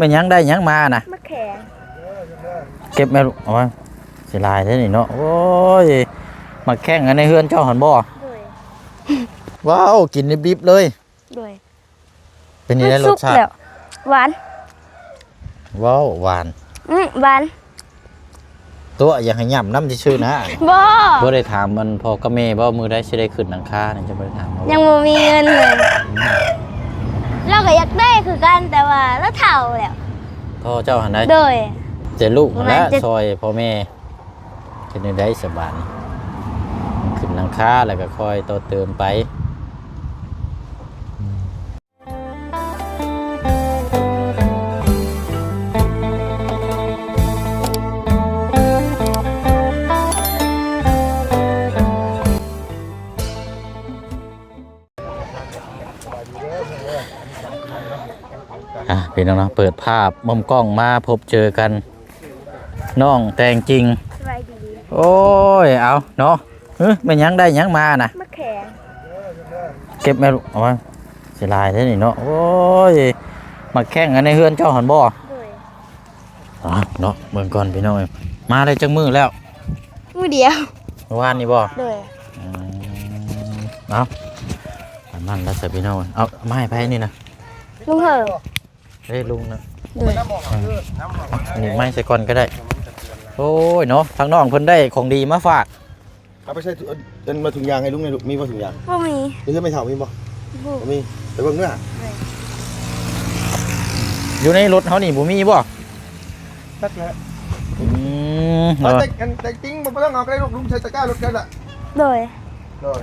ແມ່ນຫຍັງ ໄດ້ຫຍັງມານະ? ໝາກແຂ້ງ. ເກັບແມ່ລູກ ເອົາມາ ເສຍດາຍເດ້ນີ້ເນາະ. ໂອ້ຍ ໝາກແຂ້ງອັນໃນເຮືອນເຈົ້າຫັ້ນບໍ່? ໂດຍ. ວ້າວ ກິນດິບໆເລີຍ. ໂດຍ. ເປັນຈັ່ງໃດ ມັນສຸກ ລົດຊາດ? ແລ້ວ ຫວານ. ວ້າວ ຫວານ. ອືມ ຫວານ. ຕົວະ ຢາກໃຫ້ຫຍ້ຳນຳຊື່ໆນະ. ບໍ່ ບໍ່ໄດ້ຖາມອັນພໍ່ກັບແມ່ບໍ່ ມື້ໃດຊິໄດ້ຂຶ້ນຫຼັງຄານີ້ ຈະບໍ່ໄດ້ຖາມເຂົາບໍ່? ຍັງບໍ່ມີເງິນເລີຍ. ອືມ ລາວກໍຢາກໄດ້ຄືກັນ ແຕ່ວ່າລາວເຖົ້າແລ້ວ. ພໍ່ເຈົ້າຫັ້ນໃດ? ໂດຍ. ແຕ່ລູກຫັ້ນແຫຼະ ປະມານເຈັດ ຊ່ອຍພໍ່ແມ່. ເຮັດແນວໃດສະບາດນີ້? ຂຶ້ນຫຼັງຄາແລ້ວກໍຄ່ອຍຕໍ່ເຕີມໄປ. ອ່ະ ພີ່ນ້ອງເນາະ ເປີດພາບມຸມກ້ອງມາພົບເຈີກັນ ນ້ອງແຕງຈິງ. ສະບາຍດີ. ໂອ້ຍ ເອົາເນາະ. ຫຶ ແມ່ນຫຍັງ ໄດ້ຫຍັງມານະ? ໝາກແຂ້ງ. ເກັບແມ່ລູກ ເອົາມາ ເສຍດາຍເດ້ນີ້ເນາະ. ໂອ້ຍ ໝາກແຂ້ງອັນໃນເຮືອນເຈົ້າຫັ້ນບໍ່? ໂດຍ. ເອົາເນາະ ເບິ່ງກ່ອນພີ່ນ້ອງເອີຍ ມາໄດ້ຈັກມື້ແລ້ວ? ມື້ດຽວ. ມື້ວານນີ້ບໍ່? ໂດຍ. ອືມ ເອົາ ປະມານນັ້ນລະຊະພີ່ນ້ອງ. ເອົາ ມາໃຫ້ໃຜນີ້ນະ? ລຸງເຫີ. ເດ້ ລຸງນະ. ໂດຍ. ເອີ ນີ້ໄມ້ໃສ່ກ່ອນກໍໄດ້. ໂອ້ຍເນາະ ທາງນ້ອງເພິ່ນໄດ້ຂອງດີມາຝາກ. ເອົາໄປໃສ່ ອັນ ມາ ຖົງຢາງໃຫ້ລຸງແດ່ລູກ. ມີບໍ່ຖົງຢາງ? ບໍ່ມີ. ຢູ່ເຮືອນແມ່ເຖົ້າມີບໍ່? ບໍ່ ບໍ່ມີ. ໄປເບິ່ງເດີ້. ໂດຍ. ຢູ່ໃນລົດເຮົານີ້ບໍ່ມີບໍ່? ຈັກແຫຼະ. ອືມ ເອົາ ເນາະ ແຕ່ ອັນ ແຕ່ຈິງບໍ່ ບໍ່ຕ້ອງເອົາກໍໄດ້ລູກ. ລຸງໃສ່ຕະກ້າລົດກໍໄດ້ລະ. ໂດຍ. ໂດຍ.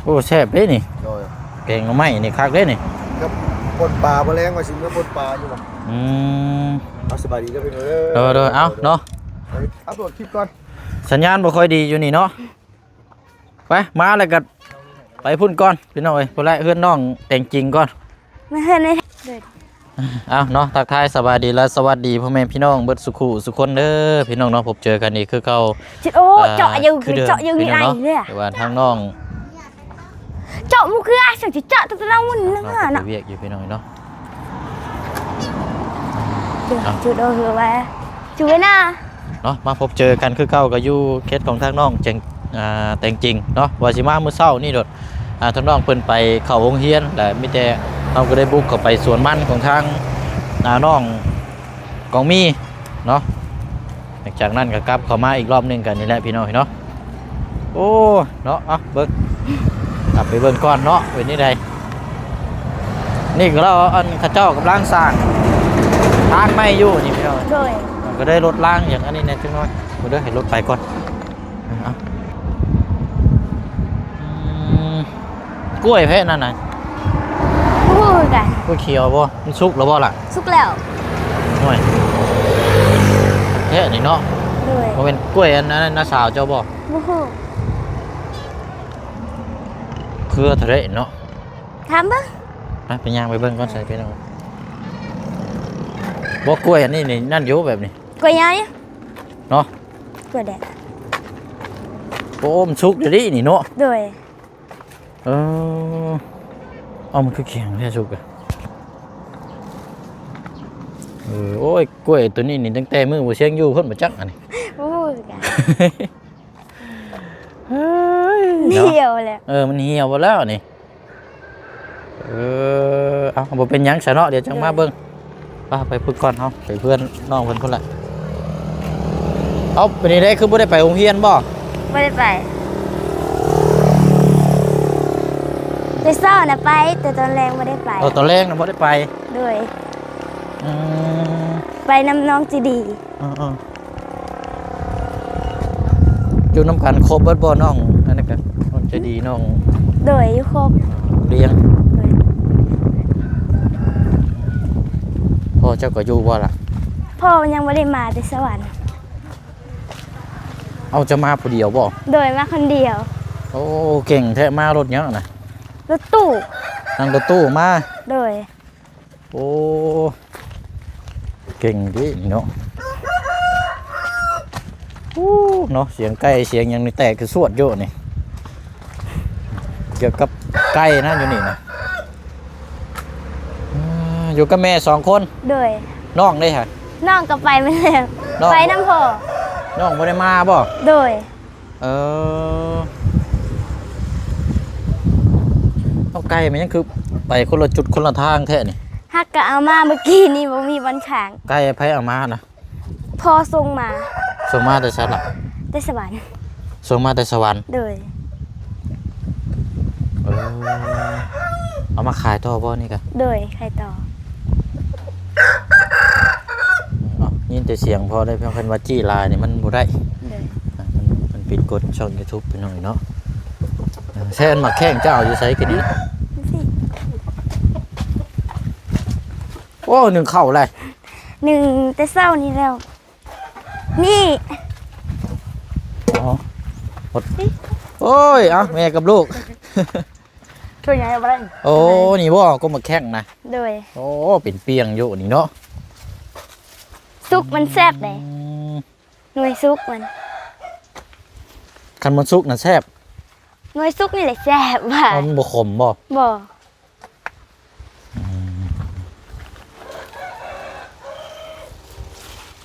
ໂອ້ ແຊບເດ້ນີ້. ໂດຍ. ແກງໜໍ່ໄມ້ນີ້ຄັກເດ້ນີ້ ກັບປົ່ນປາ. ມື້ແລງວ່າຊິເມືອປົ່ນປາຢູ່ລະ. ອືມ ເອົາ ສະບາຍດີເດີ້ພີ່ນ້ອງເດີ້. ໂດຍໆ ເອົາເນາະ ໄປອັບໂຫຼດຄລິບກ່ອນ. ສັນຍານບໍ່ຄ່ອຍດີຢູ່ນີ້ເນາະ. ໄປ ມາແລ້ວກໍໄປພຸ້ນກ່ອນພີ່ນ້ອງເອີຍ. ພຸ້ນແຫຼະ ເຮືອນນ້ອງແຕງຈິງກ່ອນ. ມາເຮືອນໃນ ເອີ ເອົາເນາະ ທັກທາຍສະບາຍດີ ແລະ ສະຫວັດດີພໍ່ແມ່ພີ່ນ້ອງເບິດສູ່ຄູ່ສູ່ຄົນເດີ້ພີ່ນ້ອງເນາະ. ພົບເຈີກັນອີກຄືເກົ່າ. ໂອ້ ອ່າ ເຈາະຢູ່ ຄືເດີມ ເຈາະຢູ່ ພີ່ນ້ອງເນາະ. ແຕ່ວ່າທາງນ້ອງ ເຈາະໝູເຄືອ ເຈາະ ເຈາະຕະລາງມັນ ນ້ອງກໍໄປວຽກຢູ່ພີ່ນ້ອງເນາະ. ເອົາ ຈຸດໂອຄືວ່າ ຈຸດໄວ້ໜ້າ ເນາະ. ມາພົບເຈີກັນຄືເກົ່າ ກໍຢູ່ເຂດຂອງທາງນ້ອງແຈງ ອ່າ ແຕງຈິງເນາະ. ວ່າຊິມາມື້ເຊົ້ານີ້ໂດດ ອ່າ ທາງນ້ອງເພິ່ນໄປເຂົ້າໂຮງຮຽນ ແລະ ມີແຕ່ເຮົາກໍໄດ້ບຸກເຂົ້າໄປສວນມັນຂອງທາງ ອ່າ ນ້ອງກອງມີເນາະ. ຫຼັງຈາກນັ້ນກໍກັບເຂົ້າມາອີກລອບໜຶ່ງກັນນີ້ແຫຼະພີ່ນ້ອງເນາະ. ໂອ້ ເນາະ ເອົາເບິ່ງ ກັບໄປເບິ່ງກ່ອນເນາະ ເປັນຈັ່ງໃດ. ນີ້ກໍລາວ ອັນ ເຂົາເຈົ້າກຳລັງສ້າງທາງໃໝ່ຢູ່ນີ້ພີ່ນ້ອງ. ໂດຍ. ກໍໄດ້ລົດລາງຫຍັງອັນນີ້ແດ່ຈັກໜ້ອຍ. ບໍ່ໄດ້ ໃຫ້ລົດໄປກ່ອນ. ເອົາ ອືມ ກ້ວຍແພະນັ້ນນະ? ບໍ່ຮູ້ຄືກັນ. ກ້ວຍຂຽວບໍ່? ມັນສຸກແລ້ວບໍ່ລະ? ສຸກແລ້ວ. ໂອ້ຍ ແທ້ນີ້ເນາະ. ໂດຍ. ບໍ່ແມ່ນກ້ວຍອັນນັ້ນ ນ້າສາວເຈົ້າບໍ່? ບໍ່ຮູ້. ເຄືອເທົ່າໃດເນາະ? ຖາມເບິ່ງ. ໄປ ໄປຍ່າງໄປເບິ່ງກ່ອນ ໃສ່ເປັນເອົາ. ບໍ່ ກ້ວຍອັນນີ້ນີ້ ນັ້ນຢູ່ແບບນີ້ ກ້ວຍໃຫຍ່ເນາະ. ກ້ວຍແດດ. ໂອ້ ມັນສຸກຢູ່ເດນີ້ເນາະ. ໂດຍ. ເອີ ເອົາ ມັນຄືແຂງແທ້ສຸກອະ. ເອີ ໂອ້ຍ ກ້ວຍໂຕນີ້ນີ້ ຕັ້ງແຕ່ມື້ບໍ່ຊຽງຢູ່ພຸ້ນບໍ່ຈັກອັນນີ້. ບໍ່ຮູ້ຄືກັນ. ເຮີ້ຍ ມັນຫ່ຽວແລ້ວ. ເອີ ມັນຫ່ຽວເບິດແລ້ວນີ້. ເອີ ເອົາ ບໍ່ເປັນຫຍັງຊະເນາະ ດຽວຈັ່ງມາເບິ່ງ. ໄປ ໄປພຸ້ນກ່ອນເຮົາ ໄປເພື່ອນນ້ອງເພິ່ນພຸ້ນລະ. ເອົາ ເປັນຈັ່ງໃດ ຄືບໍ່ໄດ້ໄປໂຮງຮຽນບໍ່? ບໍ່ໄດ້ໄປ. ແຕ່ເຊົ້ານະໄປ ແຕ່ຕອນແລງບໍ່ໄດ້ໄປ. ເອີ ຕອນແລງນະບໍ່ໄດ້ໄປ. ໂດຍ. ອືມ ໄປນຳນ້ອງຈີດີ. ເອີໆ ຢູ່ນຳກັນຄົບເບິດບໍ່ນ້ອງ ອັນນັ້ນກະນ້ອງໃຈດີນ້ອງ? ໂດຍ ຢູ່ຄົບ ລ້ຽງ. ໂດຍ. ພໍ່ເຈົ້າກໍຢູ່ບໍ່ລະ? ພໍ່ຍັງບໍ່ໄດ້ມາແຕ່ສະຫວັນ. ເອົາ ເຈົ້າມາຜູ້ດຽວບໍ່? ໂດຍ ມາຄົນດຽວ. ໂອ້ ເກັ່ງແທ້. ມາລົດຫຍັງນະ? ລົດຕູ້. ນັ່ງລົດຕູ້ມາ? ໂດຍ. ໂອ້ ເກັ່ງເດນີ້ເນາະ. ໂອ້ ເນາະ ສຽງໄກ່ສຽງຫຍັງນີ້ແຕກຄືສວດຢູ່ນີ້. ກ່ຽວກັບໄກ່ນະຢູ່ນີ້ນະ. ເອີ ຢູ່ກັບແມ່ສອງຄົນ? ໂດຍ. ນ້ອງເດ້ຫະ? ນ້ອງກໍໄປມາແລ້ວ. ນ້ອງ ໄປນຳພໍ່. ນ້ອງບໍ່ໄດ້ມາບໍ່? ໂດຍ. ເອີ ເອົາ ໄກ່ມັນຍັງຄືໄປຄົນລະຈຸດຄົນລະທາງແທ້ນີ້? ຫາກກະເອົາມາມື້ກີ້ນີ້ ບໍ່ມີບ່ອນຄ້າງ. ໄກ່ໃຜເອົາມານະ? ພໍ່ສົ່ງມາ. ສົ່ງມາແຕ່ໃສລະ? ແຕ່ສະຫວັນ. ສົ່ງມາແຕ່ສະຫວັນ? ໂດຍ. ເອີ ເອົາມາຂາຍຕໍ່ບໍ່ນີ້ກະ? ໂດຍ ຂາຍຕໍ່. ເອົ້າ ຍິນແຕ່ສຽງພໍໄດ້ ເພາະຄັນວ່າຈີ້ຫຼາຍນີ້ມັນບໍ່ໄດ້. ໂດຍ. ອ່າ ມັນ ມັນຜິດກົດຊ່ອງຢູທູບພີ່ນ້ອງເນາະ. ເອີ ແຊນໝາກແຂ້ງເຈົ້າເອົາຢູ່ໃສກິນນີ້? ໂອ້ ໜຶ້ງເຂົ້າແລ້ວ. ໜຶ້ງແຕ່ເຊົ້ານີ້ແລ້ວ. ນີ້ ອໍ ໂອ້ຍ ເອົ້າ ແມ່ກັບລູກ ຊ່ວຍຍາຍເອົາໄປ. ໂອ້ ນີ້ບໍ່ ກົກໝາກແຂ້ງນະ? ໂດຍ. ໂອ້ ເປັນປ່ຽງຢູ່ນີ້ເນາະ. ສຸກມັນແຊບເດ້. ອືມ ໜ່ວຍສຸກມັນ ຄັນມັນສຸກນະແຊບ. ໜ່ວຍສຸກນີ້ແຫຼະແຊບວ່າ. ເອົ້າ ມັນບໍ່ຂົມບໍ່? ບໍ່.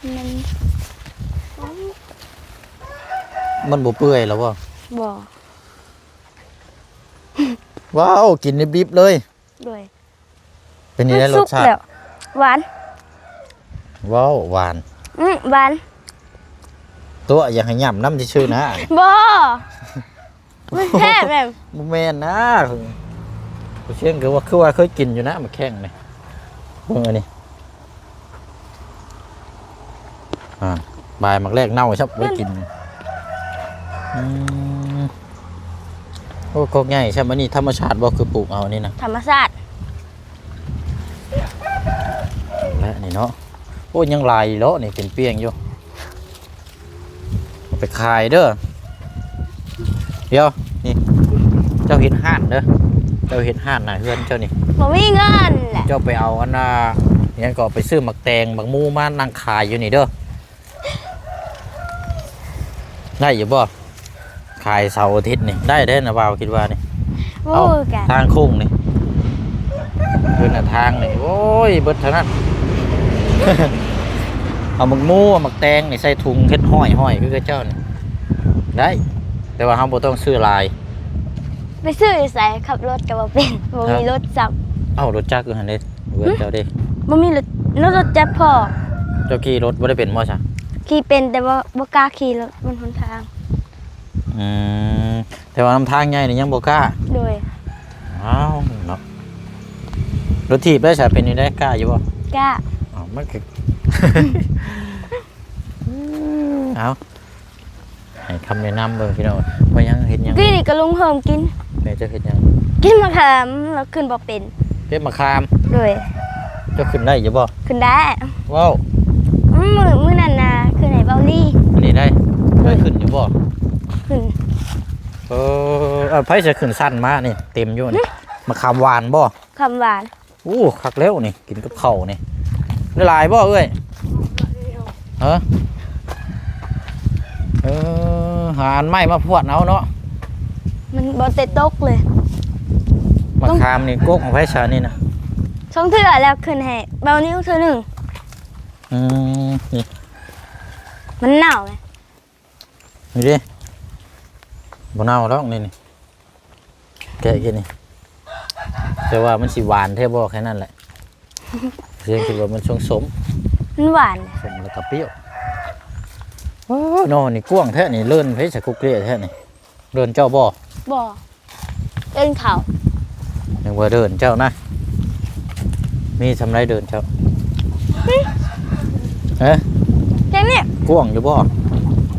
ອືມ ມັນ ມັນບໍ່ເປື່ອຍແລ້ວບໍ່? ບໍ່. ວ້າວ ກິນດິບໆເລີຍ. ໂດຍ. ເປັນຈັ່ງໃດ ມັນສຸກ ລົດຊາດ? ແລ້ວ ຫວານ. ວ້າວ ຫວານ. ອືມ ຫວານ. ຕົວະ ຢາກໃຫ້ຫຍ້ຳນຳຊື່ໆນະ. ບໍ່. ມັນແຊບແບບ ບໍ່ແມ່ນນະ ຜູ້ຊຽງກໍວ່າ ຄືວ່າເຄີຍກິນຢູ່ນະ ໝາກແຂ້ງນີ້. ເບິ່ງອັນນີ້ ອ່າ ບາຍໝາກແລກເນົ່າຊ້ຳ ໄວ້ກິນ. ອືມ ໂອ້ ກົກໃຫຍ່ຊ້ຳ. ອັນນີ້ທຳມະຊາດບໍ່ ຄືປູກເອົານີ້ນະ? ທຳມະຊາດ. ແລະນີ້ເນາະ ໂອ້ ຍັງຫຼາຍເລາະນີ້ ເປັນປ່ຽງຢູ່. ເອົາໄປຂາຍເດີ. ດຽວນີ້ ເຈົ້າເຮັດຮ້ານເດີ ເຈົ້າເຮັດຮ້ານໜ້າເຮືອນເຈົ້ານີ້. ບໍ່ມີເງິນແຫຼະ. ເຈົ້າໄປເອົາອັນນ່າ ຫຍັງກໍ ໄປຊື້ໝາກແຕງໝາກມູມານັ່ງຂາຍຢູ່ນີ້ເດີ. ໄດ້ຢູ່ບໍ່? ຂາຍເສົາອາທິດນີ້ ໄດ້ເດ້ນະບ່າວ ຄິດວ່ານີ້. ບໍ່ ເອົ້າ ຄືກັນ ທາງໂຄ້ງນີ້ ຄືນະທາງນີ້ ໂອ້ຍ ເບິດເທົ່ານັ້ນ. ເອົາໝາກມູ ເອົາໝາກແຕງນີ້ໃສ່ຖົງເຮັດຫ້ອຍໆ ຄືເຂົາເຈົ້ານີ້ ໄດ້. ແຕ່ວ່າເຮົາບໍ່ຕ້ອງຊື້ຫຼາຍ. ໄປຊື້ຢູ່ໃສ? ຂັບລົດກໍບໍ່ເປັນ ບໍ່ມີລົດຈັບ. ເອົ້າ ລົດຈັກຢູ່ຫັ້ນເດ້ ເຮືອນເຈົ້າເດ້. ບໍ່ມີລົດ ລົດ ລົດຈັບພໍ່. ເຈົ້າຂີ່ລົດບໍ່ໄດ້ເປັນບໍ່ຊະ? ຂີ່ເປັນ ແຕ່ວ່າບໍ່ກ້າຂີ່ລົດບົນຫົນທາງ. ອືມ ແຕ່ວ່ານຳທາງໃຫຍ່ນີ້ຍັງບໍ່ກ້າ. ໂດຍ. ອ້າວເນາະ ລົດຖີບໄດ້ຊະ ເປັນຈັ່ງໃດ ກ້າຢູ່ບໍ່? ກ້າ. ເອົ້າ ມັນຄື ເອົ້າ ໃຫ້ຄຳແນະນຳເບິ່ງພີ່ນ້ອງ. ວ່າຫຍັງ ເຮັດຫຍັງ? ກີ້ນີ້ກໍລຸງເຮີມກິນ. ແມ່ເຈົ້າເຮັດຫຍັງ? ກິນໝາກຂາມ ແລ້ວຂຶ້ນບໍ່ເປັນ. ເກັບໝາກຂາມ? ໂດຍ. ເຈົ້າຂຶ້ນໄດ້ຢູ່ບໍ່? ຂຶ້ນໄດ້. ເວົ້າ. ມື້ ມື້ນັ້ນນະ ຂຶ້ນໃຫ້ເບົາລີ. ອັນນີ້ໄດ້? ໂດຍ. ເຄີຍຂຶ້ນຢູ່ບໍ່? ຂຶ້ນ. ເອີ ເອົາ ໃຜຈະຂຶ້ນຊັ້ນມານີ້ ເຕັມຢູ່ນີ້. ຫຶ? ໝາກຂາມຫວານບໍ່? ຂາມຫວານ. ໂອ້ ຄັກແລ້ວນີ້ ກິນກັບເຂົ້ານີ້. ໄດ້ຫຼາຍບໍ່ເອື້ອຍ? ຮະ? ເອີ ຫາອັນໄມ້ມາພວດເອົາເນາະ. ມັນບໍ່ໄດ້ຕົກເລີຍ. ໝາກຂາມນີ້ກົກຂອງໃຜຊະນີ້ນະ? ສອງເທື່ອແລ້ວ ຂຶ້ນໃຫ້ເບົານິວເທື່ອໜຶ່ງ. ອືມ ນີ້ ມັນເນົ່າແຫຼະ. ນີ້ເດ້ ບໍ່ເນົ່າດອກນີ້ ນີ້ ແກະກິນນີ້. ແຕ່ວ່າມັນຊິຫວານແທ້ບໍ່ ແຄ່ນັ້ນແຫຼະ. ເພາະຄິດວ່າມັນສົ້ມໆ. ມັນຫວານ. ສົ້ມແລ້ວກໍປ່ຽວ. ໂອ້ ໜໍ່ນີ້ກວ້າງແທ້ນີ້. ເລີນໃຜສະກຸກເລແທ້ນີ້? ເລີນເຈົ້າບໍ່? ບໍ່. ເອີ້ນເຂົາ. ນຶກວ່າເດີ່ນເຈົ້ານະ. ມີສ່ຳໃດເດີ່ນເຈົ້າ? ຫຶ? ຮະ? ແຄ່ນີ້. ກວ້າງຢູ່ບໍ່?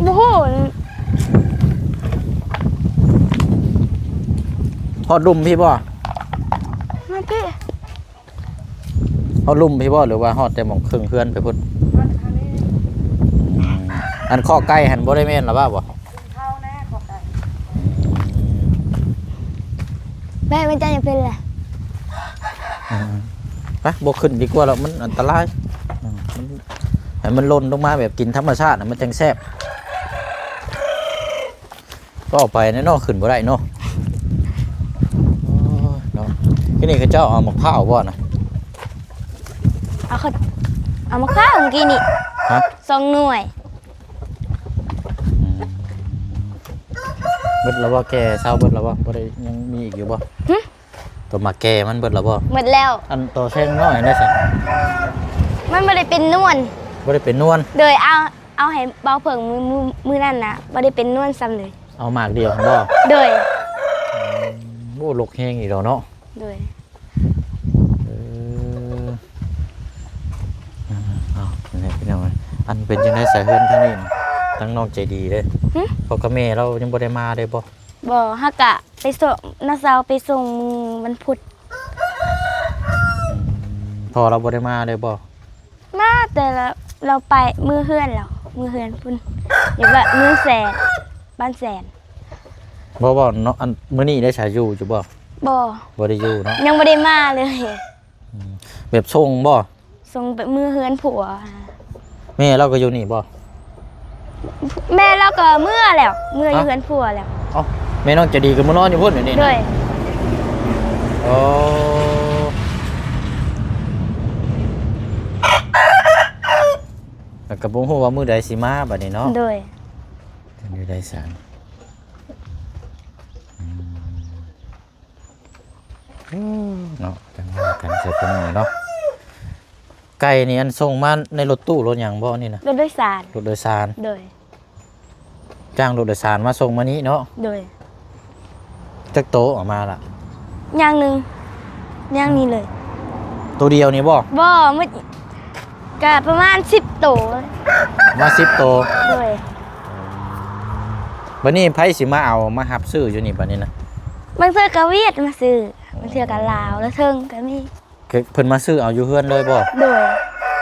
ບໍ່ຮູ້. ຮອດລຸ່ມພີ້ບໍ່? ມາພີ້. ຮອດລຸ່ມພີ້ບໍ່ ຫຼືວ່າຮອດແຕ່ໝ່ອງເຄິ່ງເຮືອນໄປພຸ້ນ? ຮອດທາງນີ້. ອືມ ອັນຄອກໄກ່ຫັ້ນບໍ່ໄດ້ແມ່ນລະວ່າບໍ່? ເຂົ້າແນ່ ຂອບໃຈ. ອືມ ແມ່ ແມ່ເຈົ້າຢ່າເປັນແຫຼະ. ອືມ ໄປ ບໍ່ຂຶ້ນດີກວ່າດອກ ມັນອັນຕະລາຍ. ອືມ ມັນ ໃຫ້ມັນຫຼົ່ນລົງມາແບບກິນທຳມະຊາດນະ ມັນຈັ່ງແຊບ. ກໍອອກໄປແນ່ເນາະ ຂຶ້ນບໍ່ໄດ້ເນາະ. ໂອ້ຍເນາະ ທີ່ນີ້ເຂົາເຈົ້າເອົາໝາກພ້າວບໍ່ນະ? ເອົາເຂົ້າ ເ ເອົາມາຂາຍມື້ກີ້ນີ້ ຮະ? ສອງໜ່ວຍ. ອືມ ເບິດແລ້ວບໍ່? ແກ່ເຊົາເບິດແລ້ວບໍ່? ບໍ່ໄດ້ ຍັງມີອີກຢູ່ບໍ່? ຫື? ຕົວໝາກແກ່ມັນເບິດແລ້ວບໍ່? ເບິດແລ້ວ. ອັນໂຕແຊງນ້ອຍນັ້ນໄດ໋ຊັ້ນ? ມັນບໍ່ໄດ້ເປັນນວນ. ບໍ່ໄດ້ເປັນນວນ? ໂດຍ ເອົາ ເອົາໃຫ້ເບົາເຜິ້ງມື້ ມື້ ມື້ນັ້ນນະ ບໍ່ໄດ້ເປັນນວນຊ້ຳເລີຍ. ເອົາໝາກດຽວຫັ້ນບໍ່? ໂດຍ. ອືມ ໂອ້ ລົກແຮງອີກແລ້ວເນາະ. ໂດຍ. ເອີ ເອົາ ນີ້ພີ່ນ້ອງເອີຍ ອັນເປັນຈັ່ງໃດສາຍເຮືອນທາງນີ້ ທາງນ້ອງໃຈດີເດ້? ຫຶ? ພໍ່ກັບແມ່ລາວຍັງບໍ່ໄດ້ມາເດ້ບໍ່? ບໍ່ ເຮົາກະໄປສົ່ງ ນ້າສາວໄປສົ່ງມື້ວັນພຸດ. ອືມ ພໍ່ລາວບໍ່ໄດ້ມາເດ້ບໍ່? ມາແຕ່ລາວ ລາວໄປເມືອເຮືອນລາວ ເມືອເຮືອນພຸ້ນ ຢູ່ບ້ານເມືອງແສນ ບ້ານແສນ. ບໍ່ ບໍ່ເນາະ ອັນມື້ນີ້ໄດ້ສາຢູ່ຢູ່ບໍ່? ບໍ່ ບໍ່ໄດ້ຢູ່ເນາະ ຍັງບໍ່ໄດ້ມາເລີຍ. ອືມ ແບບສົ່ງບໍ່? ສົ່ງໄປເມືອເຮືອນຜົວ. ແມ່ລາວກໍຢູ່ນີ້ບໍ່? ແມ່ລາວກໍເມືອແລ້ວ ເມືອຢູ່ເຮືອນຜົວແລ້ວ. ເອົ້າ ແມ່ນ້ອງໃຈດີກໍມານອນຢູ່ພຸ້ນດຽວນີ້ນະ. ໂດຍ. ໂອ້ ແລ້ວກໍບໍ່ຮູ້ວ່າມື້ໃດຊິມາບັດນີ້ເນາະ. ໂດຍ. ເປັນຢູ່ໃດຊັ້ນ? ອືມ ເນາະ ຈັ່ງວ່າກັນຊະພີ່ນ້ອງເນາະ. ໄກ່ນີ້ອັນສົ່ງມາໃນລົດຕູ້ລົດຫຍັງບໍ່ນີ້ນະ? ລົດໂດຍສານ. ລົດໂດຍສານ. ໂດຍ. ຈ້າງລົດໂດຍສານມາສົ່ງມານີ້ເນາະ. ໂດຍ. ຈັກໂຕເອົາມາລະ? ຢ່າງໜຶ່ງ ຢ່າງນີ້ເລີຍ. ໂຕດຽວນີ້ບໍ່? ບໍ່ ມັນກະປະມານສິບໂຕ. ປະມານສິບໂຕ. ໂດຍ. ບັດນີ້ໃຜຊິມາເອົາມາຮັບຊື້ຢູ່ນີ້ບັດນີ້ນະ? ບາງເທື່ອກະຫວຽດມາຊື້ ບາງເທື່ອກະລາວ ລະເທິງກະມີ. ເພິ່ນມາຊື້ເອົາຢູ່ເຮືອນເລີຍບໍ່? ໂດຍ.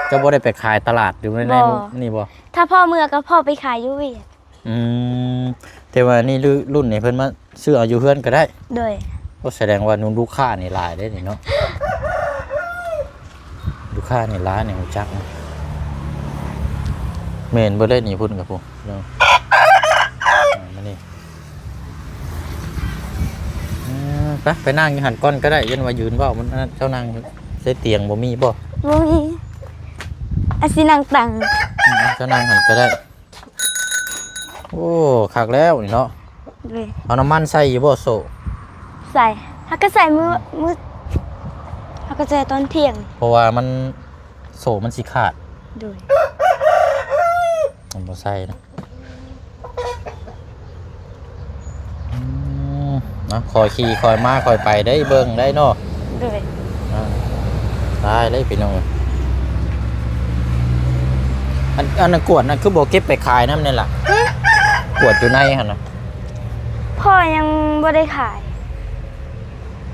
ເຈົ້າບໍ່ໄດ້ໄປຂາຍຕະຫຼາດຢູ່ໃນ ບໍ່ ນີ້ບໍ່? ຖ້າພໍ່ເມືອກໍພໍ່ໄປຂາຍຢູ່ຫວຽດ. ອືມ ແຕ່ວ່ານີ້ລຸ້ນນີ້ເພິ່ນມາຊື້ເອົາຢູ່ເຮືອນກໍໄດ້. ໂດຍ. ໂອ້ ສະແດງວ່ານຸ່ມລູກຄ້ານີ້ຫຼາຍເດ້ນີ້ເນາະ ລູກຄ້ານີ້ຫຼາຍນີ້ຮູ້ຈັກນະ. ແມ່ນເບິດເລີຍນີ້ ພຸ້ນກັບພຸ້ນເນາະ ມານີ້. ເອີ ໄປ ໄປນັ່ງຢູ່ຫັ້ນກ່ອນກໍໄດ້ ຢ້ານວ່າຢືນເວົ້າມັນອັນນັ້ນ. ເຈົ້ານັ່ງໃສ່ຕຽງບໍ່ມີບໍ່? ບໍ່ມີ. ອາ ຊິນັ່ງຕັ່ງ. ອືມ ເຈົ້ານັ່ງຫັ້ນກໍໄດ້. ໂອ້ ຄັກແລ້ວນີ້ເນາະ. ໂດຍ. ເອົານ້ຳມັນໃສ່ຢູ່ບໍ່ໂສ້? ໃສ່ ເຮົາກໍໃສ່ມື້ ອືມ ມື້ ເຮົາກໍໃສ່ຕອນທ່ຽງ ເພາະວ່າມັນ ໂສ້ມັນຊິຂາດ. ໂດຍ. ມັນບໍ່ໃສ່ນະ. ອືມ ເນາະ ຄ່ອຍຂີ່ຄ່ອຍມາຄ່ອຍໄປໄດ້ ເບິ່ງໄດ້ເນາະ. ໂດຍ. ອ່າ ຕາຍເລີຍພີ່ນ້ອງເອີຍ. ອັນ ອັນນັ້ນກວດນັ້ນຄືບໍ່ເກັບໄປຂາຍນຳແດ່ລະ? ຫຶ? ກວດຢູ່ໃນຫັ້ນນະ. ພໍ່ຍັງບໍ່ໄດ້ຂາຍ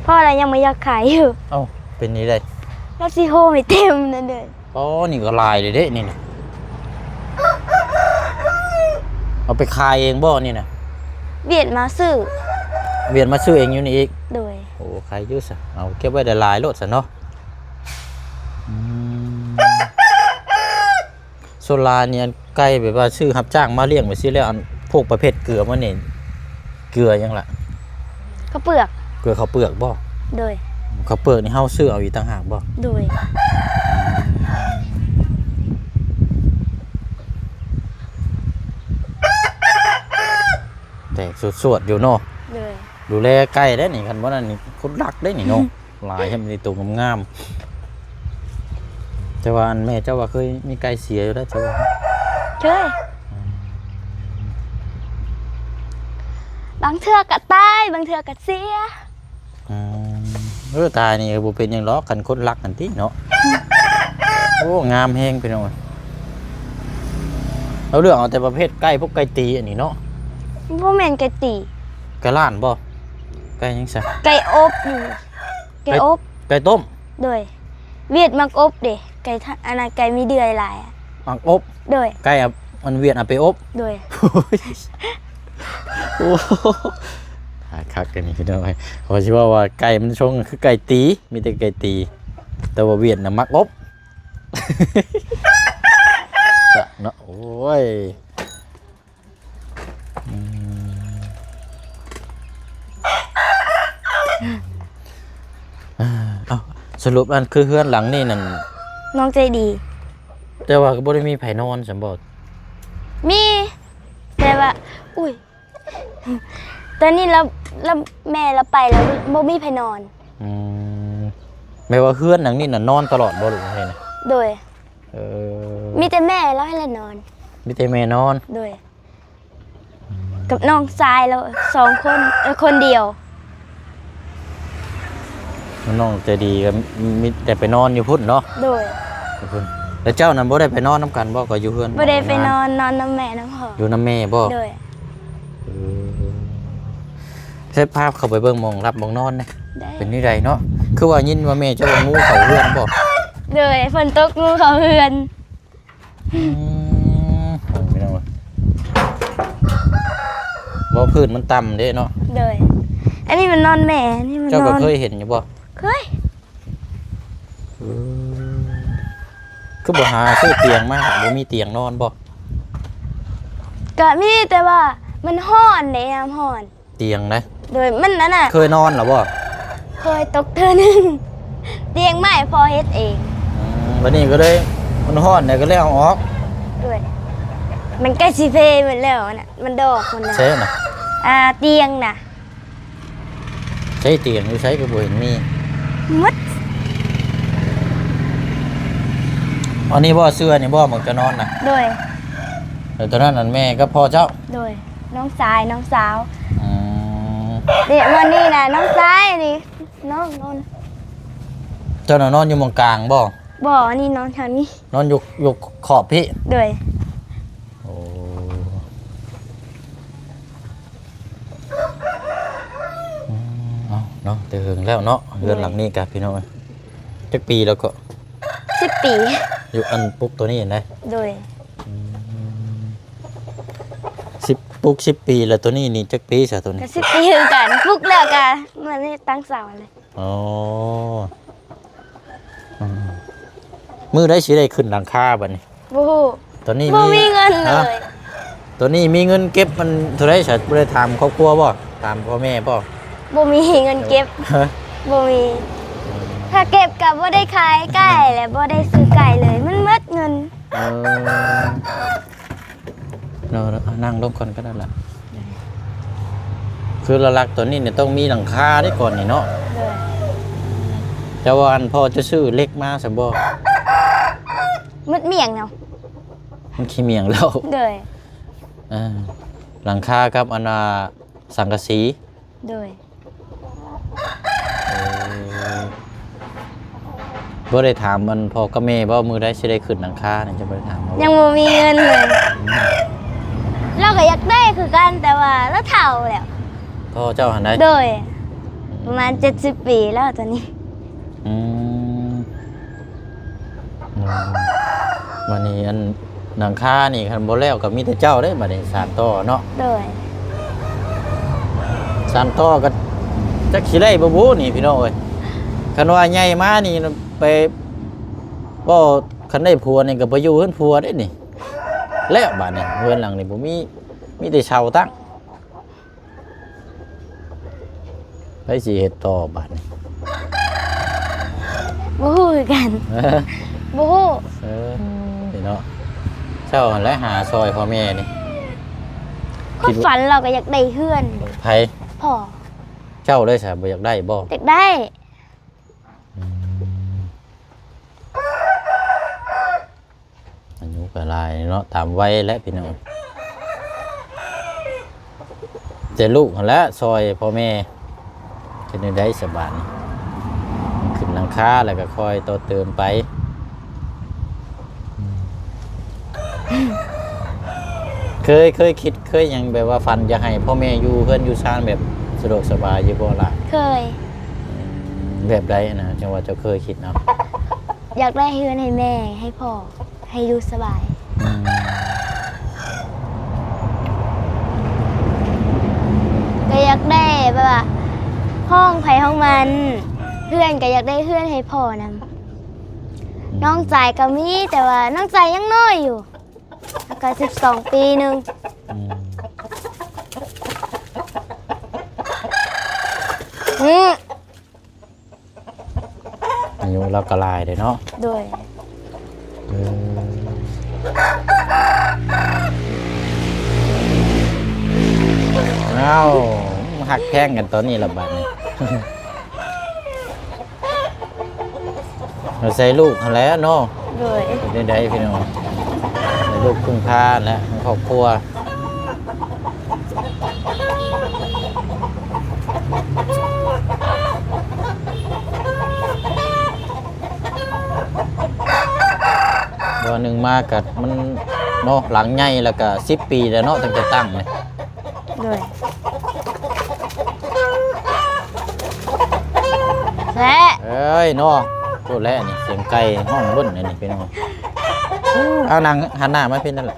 ພໍ່ລະຍັງບໍ່ຢາກຂາຍຢູ່. ເອົ້າ ເປັນນີ້ໄດ໋ ລະຊິໂຮມໃຫ້ເຕັມນັ້ນເດີ. ອໍ ນີ້ກໍຫຼາຍເດ້ນີ້ນະ. ເອົາໄປຂາຍເອງບໍ່ນີ້ນະ? ຫວຽດມາຊື້. ຫວຽດມາຊື້ເອງຢູ່ນີ້ອີກ? ໂດຍ. ໂອ້ ຂາຍຢູ່ຊະ. ເອົາເກັບໄວ້ໄດ້ຫຼາຍໂລດຊະເນາະ. ອືມ ສ່ວນຫຼາຍນີ້ ອັນ ໄກ່ແບບວ່າຊື້ຮັບຈ້າງມາລ້ຽງໄປຊີ້ແລ້ວ ອັນ ພວກປະເພດເກືອມັນນີ້ ເກືອຫຍັງລະ? ເຂົ້າເປືອກ. ເກືອເຂົ້າເປືອກບໍ່? ໂດຍ. ເຂົ້າເປືອກນີ້ເຮົາຊື້ເອົາອີກຕ່າງຫາກບໍ່? ໂດຍ. ແຕກສວດໆຢູ່ເນາະ. ໂດຍ. ດູແລໄກ່ໄດ້ນີ້ ຄັນບໍ່ນັ້ນນີ້ຄົນລັກໄດ້ນີ້ເນາະ. ຫຼາຍແຮງ ມີແຕ່ໂຕງາມໆ. ແຕ່ວ່າອັນແມ່ເຈົ້າວ່າເຄີຍມີໄກ່ເສຍຢູ່ແລ້ວ ເຈົ້າວ່າ? ເຄີຍ. ອືມ ບາງເທື່ອກໍຕາຍ ບາງເທື່ອກໍເສຍ. ອືມ ເອີ ຕາຍນີ້ກໍບໍ່ເປັນຫຍັງດອກ ຄັນຄົນລັກຫັ້ນຕິເນາະ. ໂອ້ ງາມແຮງພີ່ນ້ອງ. ເຮົາເລືອກເອົາແຕ່ປະເພດໄກ່ ພວກໄກ່ຕີອັນນີ້ເນາະ. ບໍ່ແມ່ນໄກ່ຕີ. ໄກ່ລ້ານບໍ່? ໄກ່ຫຍັງຊະ? ໄກ່ອົບນີ້. ໄກ່ອົບ. ໄກ່ ໄກ່ຕົ້ມ. ໂດຍ. ຫວຽດມັກອົບເດ້ ໄກ່ ອັນນັ້ນໄກ່ມີເດືອຍຫຼາຍອະ ມັກອົບ. ໂດຍ. ໄກ່ ອັນຫວຽດເອົາໄປອົບ. ໂດຍ. ໂອ້ ຄັກອັນນີ້ພີ່ນ້ອງເອີຍ. ຂ້ອຍຊິເວົ້າວ່າໄກ່ມັນຊົງຄືໄກ່ຕີ ມີແຕ່ໄກ່ຕີ ແຕ່ວ່າຫວຽດນະມັກອົບ ຊະເນາະ. ໂອ້ຍ. ອືມ ເອົ້າ ສະຫຼຸບອັນຄືເຮືອນຫຼັງນີ້ນັ້ນ ນ້ອງໃຈດີ. ຕ່ວ່າກໍບໍ່ໄດ້ມີໃຜນອນຊັ້ນບໍ່? ມີ ແຕ່ວ່າ ອຸ້ຍ ຕອນນີ້ລາວ ລາວ ແມ່ລາວໄປແລ້ວ ບໍ່ມີໃຜນອນ. ອືມ ແມ່ນວ່າເຮືອນຫຼັງນີ້ນະ ນອນຕະຫຼອດບໍ່ ຫຼືວ່າໃດນະ? ໂດຍ. ເອີ ມີແຕ່ແມ່ລາວຫັ້ນແຫຼະນອນ. ມີແຕ່ແມ່ນອນ? ໂດຍ. ກັບນ້ອງຊາຍລາວສອງຄົນ ເອີ ຄົນດຽວ. ນ້ອງໃຈດີກໍມີແຕ່ໄປນອນຢູ່ພຸ້ນເນາະ? ໂດຍ. ຢູ່ພຸ້ນ. ແລ້ວເຈົ້ານັ້ນບໍ່ໄດ້ໄປນອນນຳກັນບໍ່? ກໍຢູ່ເຮືອນ ບໍ່ໄດ້ໄປນອນ ນອນນຳແມ່ນຳພໍ່. ຢູ່ນຳແມ່ບໍ່? ໂດຍ. ເອີ ເຮັດພາບເຂົ້າໄປເບິ່ງໝ່ອງຫຼັບໝ່ອງນອນແດ່. ໄດ້. ເປັນຈັ່ງໃດເນາະ? ຄືວ່າຍິນວ່າແມ່ເຈົ້າວ່າງູເຂົ້າເຮືອນບໍ່? ໂດຍ. ຝົນຕົກງູເຂົ້າເຮືອນ. ອືມ ເບິ່ງພີ່ນ້ອງເອີຍ ບໍ່ ພື້ນມັນຕ່ຳເດ້ເນາະ. ໂດຍ. ອັນນີ້ມັນນອນແມ່ ອັນນີ້ມັນນອນ ເຈົ້າກໍເຄີຍເຫັນຢູ່ບໍ່? ເຄີຍ. ເອີ ຄືບໍ່ຫາຊື້ຕຽງມາ ບໍ່ມີຕຽງນອນບໍ່? ກະມີ ແຕ່ວ່າມັນຮ້ອນເດ້ ຍາມຮ້ອນ. ຕຽງນະ? ໂດຍ. ມັນອັນນ່າ ເຄີຍນອນແລ້ວບໍ່? ເຄີຍຕົກເທື່ອໜຶ່ງ ຕຽງໄມ້ພໍ່ເຮັດເອງ. ອືມ ບັດນີ້ກໍເລີຍ ມັນຮ້ອນແລ້ວກໍເລີຍເອົາອອກ. ໂດຍ. ມັນໃກ້ຊິເພໝົດແລ້ວນະ ມັນດອກໝົດແລ້ວ. ໃສນະ? ອ່າ ຕຽງນະ. ໃສຕຽງຢູ່ໃສ ຄືບໍ່ເຫັນມີ? ໝົດ. ອັນນີ້ບໍ່ ເຊື່ອນີ້ບໍ່ ໝ່ອງຈະນອນນະ? ໂດຍ. ແລ້ວຕອນນັ້ນ ອັນແມ່ກັບພໍ່ເຈົ້າ? ໂດຍ. ນ້ອງຊາຍ ນ້ອງສາວ. ອືມ ເດ ມື້ນີ້ນະ ນ້ອງຊາຍ ອັນນີ້ນ້ອງນອນ. ເຈົ້ານະນອນຢູ່ໝ່ອງກາງບໍ່? ບໍ່ ອັນນີ້ນອນທາງນີ້. ນອນຢູ່ ຢູ່ຂອບພີ້? ໂດຍ. ໂອ້ ອືມ ເອົາເນາະ ແຕ່ເຫິງແລ້ວເນາະ ໂດຍ ເຮືອນຫຼັງນີ້ກະ ພີ່ນ້ອງເອີຍ. ຈັກປີແລ້ວກໍ? ສິບປີ. ຢູ່ອັນປຸກໂຕນີ້ນະ? ໂດຍ. ອືມ ສິບ ປຸກສິບປີແລ້ວ ໂຕນີ້ນີ້ຈັກປີຊະໂຕນີ້? ກໍສິບປີຄືກັນ ປຸກແລ້ວກະມານີ້ຕັ້ງເສົາເລີຍ. ອໍ ອືມ ມື້ໃດຊິໄດ້ຂຶ້ນຫຼັງຄາບັດນີ້? ບໍ່ຮູ້. ຕອນນີ້ ບໍ່ມີເງິນເລີຍ. ຕອນນີ້ມີເງິນເກັບມັນເທົ່າໃດຊະ? ບໍ່ໄດ້ຖາມຄອບຄົວບໍ່? ຖາມພໍ່ແມ່ບໍ່? ບໍ່ມີເງິນເກັບ. ຮະ? ບໍ່ມີ. ອືມ ຖ້າເກັບກໍບໍ່ໄດ້ຂາຍໄກ່ ແລະບໍ່ໄດ້ຊື້ໄກ່ເລີຍ ມັນໝົດເງິນ. ເອີ ເນາະ ເນາະ ນັ່ງລົງກ່ອນກໍໄດ້ລະ. ຄືຫຼັກໆ ຕອນນີ້ນີ້ຕ້ອງມີຫຼັງຄາເດ້ກ່ອນນີ້ເນາະ. ໂດຍ. ແຕ່ວ່າອັນພໍ່ຈະຊື້ເຫຼັກມາຊະບໍ່? ໝົດໝ້ຽງແລ້ວ. ມັນຂີ້ໝ້ຽງແລ້ວ. ໂດຍ. ເອີ ຫຼັງຄາກັບອັນວ່າສັງກະສີ. ໂດຍ. ເອີ ບໍ່ໄດ້ຖາມອັນພໍ່ກັບແມ່ບໍ່ ມື້ໃດຊິໄດ້ຂຶ້ນຫຼັງຄານີ້ ຈະບໍ່ໄດ້ຖາມບໍ່? ຍັງບໍ່ມີເງິນເລີຍ. ອືມ ລາວກໍຢາກໄດ້ຄືກັນ ແຕ່ວ່າລາວເຖົ້າແລ້ວ. ພໍ່ເຈົ້າຫັ້ນໃດ? ໂດຍ. ອືມ ປະມານເຈັດສິບປີແລ້ວຕອນນີ້. ອືມ ອືມ ບັດນີ້ອັນຫຼັງຄານີ້ຄັນບໍ່ແລ້ວກໍມີແຕ່ເຈົ້າເດ້ ບັດນີ້ສານຕໍ່ເນາະ. ໂດຍ. ສານຕໍ່ກໍຈັກຊິໄດ້ບໍ່ບຸນີ້ພີ່ນ້ອງເອີຍ. ຄັນວ່າໃຫຍ່ມານີ້ໄປເວົ້າ ຄັນໄດ້ຜົວນີ້ກໍໄປຢູ່ເຮືອນຜົວເດ້ນີ້. ແລ້ວບັດນີ້ເຮືອນຫຼັງນີ້ບໍ່ມີ ມີແຕ່ເຊົ່າຕັ້ງ. ໃຜຊິເຮັດຕໍ່ບາດນີ້? ບໍ່ຮູ້ຄືກັນ. ເອີ ບໍ່ຮູ້. ເອີ ອືມ ນີ້ເນາະ ເຈົ້າຫັ້ນແຫຼະຫາຊ່ອຍພໍ່ແມ່ນີ້. ຄວາມຝັນລາວກໍຢາກໄດ້ເຮືອນ. ໃຜ? ພໍ່. ເຈົ້າເລີຍຊະ ບໍ່ຢາກໄດ້ບໍ່? ຢາກໄດ້. ອືມ ອາຍຸກໍຫຼາຍເນາະ ຕາມໄວແຫຼະພີ່ນ້ອງ. ແຕ່ລູກຫັ້ນແຫຼະຊ່ອຍພໍ່ແມ່. ເຮັດແນວໃດສະບາດນີ້? ຂຶ້ນຫຼັງຄາແລ້ວກໍຄ່ອຍຕໍ່ເຕີມໄປ. ເຄີຍ ເຄີຍຄິດ ເຄີຍຫຍັງແບບວ່າຝັນຢາກໃຫ້ພໍ່ແມ່ຢູ່ເຮືອນຢູ່ຊານແບບສະດວກສະບາຍຢູ່ບໍ່ລະ? ເຄີຍ. ອືມ ແບບໃດນະ ຈັ່ງວ່າເຈົ້າເຄີຍຄິດເອົາ? ຢາກໄດ້ເຮືອນໃຫ້ແມ່ ໃຫ້ພໍ່ ໃຫ້ຢູ່ສະບາຍ. ອືມ ກໍຢາກໄດ້ແບບວ່າຫ້ອງໃຜຫ້ອງມັນ ເຮືອນກໍຢາກໄດ້ເຮືອນໃຫ້ພໍ່ນຳ. ອືມ ນ້ອງຊາຍກໍມີ ແຕ່ວ່ານ້ອງຊາຍຍັງນ້ອຍຢູ່ ອາການສິບສອງປີໜຶ່ງ. ອືມ ອືມ ອາຍຸລາວກໍຫຼາຍເດ້ເນາະ. ໂດຍ. ເອີ ເອົາ ຮັກແພງກັນຕອນນີ້ລະບາດນີ້ ໃສ່ລູກຫັ້ນແຫຼະເນາະ. ໂດຍ ເປັນໃດພີ່ນ້ອງ ໃຫ້ລູກເພິ່ງພາແຫຼະ ໃຫ້ຄອບຄົວ. ບໍ່ໜຶ່ງມາກໍມັນເນາະ ຫຼັງໃຫຍ່ ແລ້ວກໍສິບປີແລ້ວເນາະ ຕັ້ງແຕ່ຕັ້ງນີ້. ໂດຍ ແຊະ ເອີຍເນາະ ໂຕແລະນີ້ ສຽງໄກ່ຮ້ອງເບິ່ນນີ້ພີ່ນ້ອງ. ເອົາ ນັ່ງຫັນໜ້າມາພີ້ນັ້ນແຫຼະ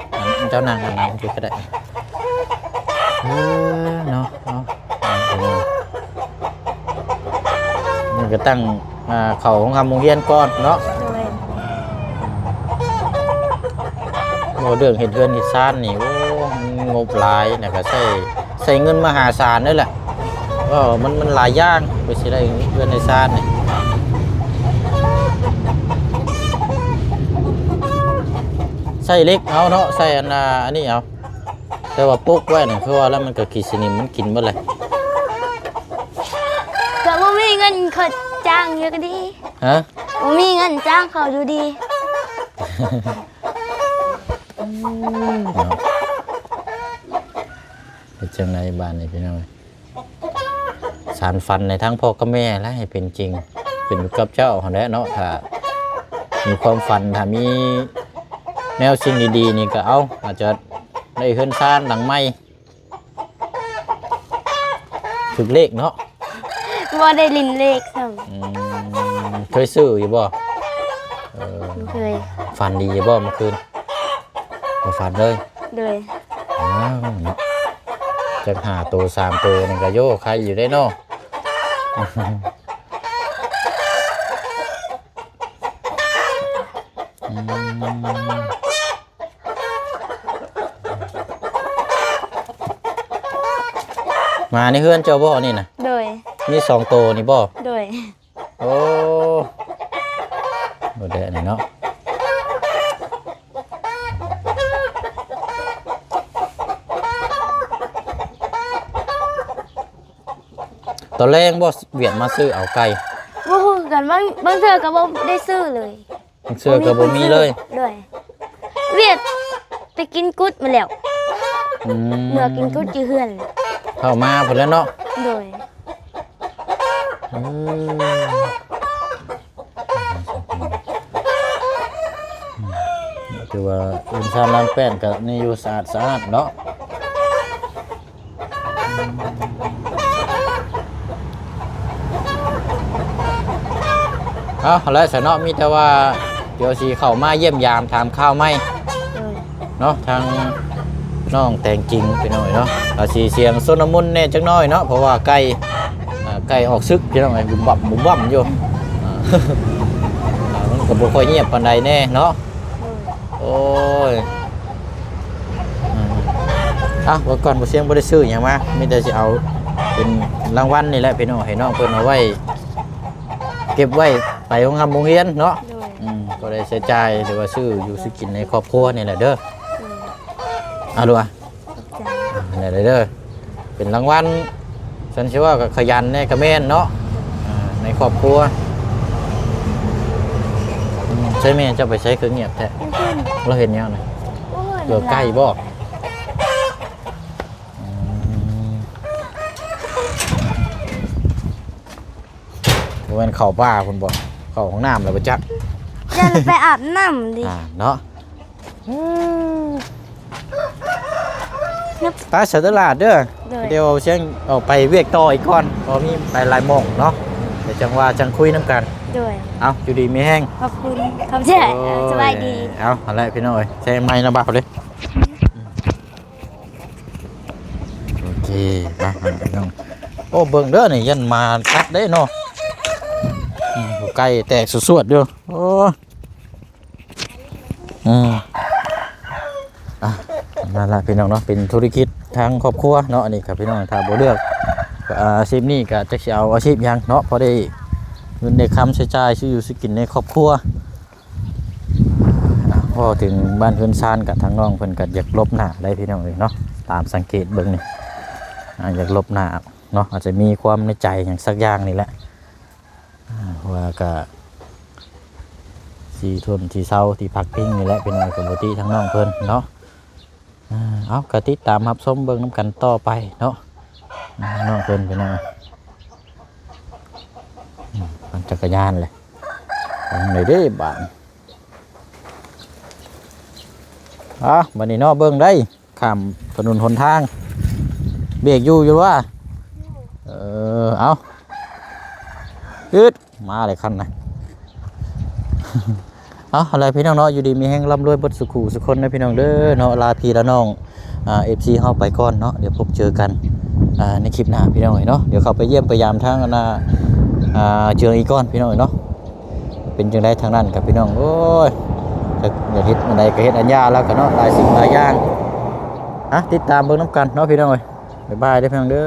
ເຈົ້ານັ່ງຫັນໜ້າມາພີ້ກໍໄດ້. ເອີເນາະ ເອົາ ມັນກໍຕັ້ງ ອ່າ ເຂົ້າໂຮງຮ່ຳໂຮງຮຽນກ່ອນເນາະ. ໂດຍ ເວົ້າເລື່ອງເຮັດເຮືອນເຮັດຊານນີ້ ໂອ້ ມັນງົບຫຼາຍ ແລ້ວກໍໃຊ້ ໃຊ້ເງິນມະຫາສານເລີຍແຫຼະ. ເວົ້າມັນ ມັນຫຼາຍຢ່າງ ເພື່ອຊິໄດ້ເຮືອນໄດ້ຊານນີ້ ໃຊ້ເຫຼັກເອົາເນາະ ໃຊ້ອັນ ອ່າ ອັນນີ້ເອົາ. ແຕ່ວ່າປົກໄວ້ນັ້ນ ຄືວ່າແລ້ວມັນກໍຂີ້ສະໜິມ ມັນກິນເບິດແຫຼະ. ກໍບໍ່ມີເງິນເຂົ້າຈ້າງຢູ່ກໍດີ. ຮະ? ບໍ່ມີເງິນຈ້າງເຂົາຢູ່ດີ. ເນາະ ເຮັດຈັ່ງໃດບາດນີ້ພີ່ນ້ອງ? ສານຝັນໃນທາງພໍ່ກັບແມ່ແຫຼະໃຫ້ເປັນຈິງ ຂຶ້ນຢູ່ກັບເຈົ້າຫັ້ນແຫຼະເນາະ. ຖ້າມີຄວາມຝັນ ຖ້າມີແນວສິ່ງດີໆນີ້ກໍເອົາ ອາດຈະໄດ້ເຮືອນຊານຫຼັງໃໝ່. ຖືກເລກເນາະ? ບໍ່ໄດ້ຫຼິ້ນເລກຊ້ຳ. ອືມ ເຄີຍຊື້ຢູ່ບໍ່? ເອີ ບໍ່ເຄີຍ. ຝັນດີຢູ່ບໍ່ມື້ຄືນ? ບໍ່ຝັນເລີຍ? ໂດຍ. ອ້າວເນາະ ຈັກຫ້າໂຕ ສາມໂຕນີ້ກໍໂຍ ໄຄຢູ່ເດ້ເນາະ. ອືມ ໝາໃນເຮືອນເຈົ້າບໍ່ນີ້ນະ? ໂດຍ. ມີສອງໂຕນີ້ບໍ່? ໂດຍ. ໂອ້ ບໍ່ໄດ້ອັນນີ້ເນາະ. ຕອນແລງບໍ່ ວຽກມາຊື້ເອົາໄກ່? ບໍ່ຮູ້ຄືກັນ ບາງ ບາງເທື່ອກໍບໍ່ໄດ້ຊື້ເລີຍ. ບາງເທື່ອກໍບໍ່ມີເລີຍ? ໂດຍ. ວຽກໄປກິນກຸດມາແລ້ວ. ອືມ ເມືອກິນກຸດຢູ່ເຮືອນ ເຂົ້າມາພຸ້ນແຫຼະເນາະ? ໂດຍ. ອືມ ຖືວ່າເຮືອນຊານລານແປ້ນກໍນີ້ຢູ່ສະອາດສະອາດເນາະ. ເອົາ ແລ້ວຊະເນາະ ມີແຕ່ວ່າດຽວຊິເຂົ້າມາຢ້ຽມຢາມຖາມຂ່າວໃໝ່ ໂດຍ ເນາະ ທາງນ້ອງແຕງຈິງ ພີ່ນ້ອງເອີຍເນາະ. ກໍຊິສຽງຊົນລະມຸນແດ່ຈັກໜ້ອຍເນາະ ເພາະວ່າໄກ່ ອ່າ ໄກ່ອອກສຶກ ພີ່ນ້ອງເອີຍ ບຸ້ມບັ້ມບຸ້ມບັ້ມຢູ່. ອ່າ ອ່າ ມັນກໍບໍ່ຄ່ອຍງຽບປານໃດແນ່ເນາະ. ໂດຍ. ໂອ້ຍ ອ່າ ເອົາ ເອົາກ່ອນ ບໍ່ສຽງບໍ່ໄດ້ຊື້ຫຍັງມາ ມີແຕ່ຊິເອົາເປັນລາງວັນນີ້ແຫຼະພີ່ນ້ອງ ໃຫ້ນ້ອງເພິ່ນເອົາໄວ້ ເກັບໄວ້ໄປໂຮງຮ່ຳໂຮງຮຽນເນາະ. ໂດຍ. ອືມ ກໍໄດ້ໃຊ້ຈ່າຍ ຫຼືວ່າຊື້ຢູ່ຊື້ກິນໃນຄອບຄົວນີ້ແຫຼະເດີ. ໂດຍ. ເອົາດູອະ ຂອບໃຈ ອ່າ ແນ່ເດີ ເປັນລາງວັນ ສັນຊິວ່າກໍຂະຫຍັນແນ່ກໍແມ່ນເນາະ. ອ່າ ໃນຄອບຄົວ ອືມ ໃຊ່ແມ່ເຈົ້າໄປໃສຄືງຽບແທ້? ຢູ່ເທິງ. ລາວເຮັດຫຍັງນະ? ໂອ້ຍ ເຫຼືອໄກ່ບໍ່? ອືມ ບໍ່ແມ່ນເຂົ້າປ່າພຸ້ນບໍ່? ເຂົ້າຫ້ອງນ້ຳແລ້ວບໍ່ຈັກ. ຢ່າໄປອາບນ້ຳດິ ອ່າ ເນາະ. ໄປສາຕະຫຼາດເດີ. ໂດຍ. ດຽວສຽງອອກໄປວຽກຕໍ່ອີກກ່ອນ ເພາະມີໄປຫຼາຍໝ່ອງເນາະ ດຽວຈັ່ງວ່າຈັ່ງຄຸຍນຳກັນ. ໂດຍ. ເອົາ ຢູ່ດີມີແຮງ. ຂອບຄຸນ ຂອບໃຈ. ໂອ້ຍ ສະບາຍດີ. ເອົາ ຫັ້ນແຫຼະພີ່ນ້ອງເອີຍ ໃສ່ໄມລະບາດເລີຍ. ໂອເຄ ມາ ພີ່ນ້ອງ. ໂອ້ ເບິ່ງເດີນີ້ ຢ້ານໝາກັດເດ້ເນາະ. ອືມ ໄກ່ແຕກສວດໆຢູ່. ໂອ້ ອືມ ອ່ະ ນັ້ນລະພີ່ນ້ອງເນາະ ເປັນທຸລະກິດທາງຄອບຄົວເນາະ. ອັນນີ້ກໍພີ່ນ້ອງ ຖ້າບໍ່ເລືອກ ອາ ອາຊີບນີ້ ກໍຈັກຊິເອົາອາຊີບຫຍັງເນາະ ພໍໄດ້ເງິນໄດ້ຄຳໃຊ້ຈ່າຍ ຊື້ຢູ່ຊື້ກິນໃນຄອບຄົວ. ອ່າ ເວົ້າເຖິງບ້ານເຮືອນຊານ ກະທາງນ້ອງເພິ່ນກະຢາກຫຼົບໜ້າໄດ໋ພີ່ນ້ອງເອີຍເນາະ ຕາມສັງເກດເບິ່ງນີ້. ອາດຢາກຫຼົບໜ້າເນາະ ອາດຈະມີຄວາມໃນໃຈຫຍັງສັກຢ່າງນີ້ແຫຼະ ອາ ວ່າກະທີ່ທົນທີ່ເຊົາທີ່ພັກພິງນີ້ແຫຼະ ເປັນຫຍັງກະບໍ່ຕິທາງນ້ອງເພິ່ນເນາະ. ອາ ເອົາ ກະຕິດຕາມຮັບຊົມເບິ່ງນຳກັນຕໍ່ໄປເນາະ ອາ ນ້ອງເພິ່ນເປັນຫຍັງ ອືມ ປັ່ນຈັກກະຍານເລີຍ ໄປທາງໃດເດ້ບາດນີ້. ອາ ບາດນີ້ເນາະ ເບິ່ງໄດ໋ ຂ້າມຖະໜົນຫົນທາງ ເບຣກຢູ່ຢູ່ວ່າ ເອີ ເອົາ ອືດ ມາເລີຍຄັນນະ ເອົາ ເອົາລະພີ່ນ້ອງເນາະ ຢູ່ດີມີແຮງ ລ່ຳລວຍເບິດສູ່ຄູ່ສູ່ຄົນເດີພີ່ນ້ອງເດີເນາະ ລາພີ່ລານ້ອງ ອ່າ ເອັຟຊີ ເຮົາໄປກ່ອນເນາະ ດຽວພົບເຈີກັນ ອ່າ ໃນຄລິບໜ້າພີ່ນ້ອງເອີຍເນາະ ດຽວເຂົ້າໄປຢ້ຽມໄປຢາມທາງອັນນ່າ ອ່າ ເຈືອງອີກກ່ອນພີ່ນ້ອງເອີຍເນາະ ເປັນຈັ່ງໃດທາງນັ້ນກັບພີ່ນ້ອງ ໂອ້ຍ ຢາກເຮັດອັນໃດກໍເຮັດອັນຢ່າແລ້ວກັນເນາະ ຫຼາຍສິ່ງຫຼາຍຢ່າງ ອ່ະ ຕິດຕາມເບິ່ງນຳກັນເນາະພີ່ນ້ອງເອີຍ ບາຍບາຍເດີພີ່ນ້ອງເດີ.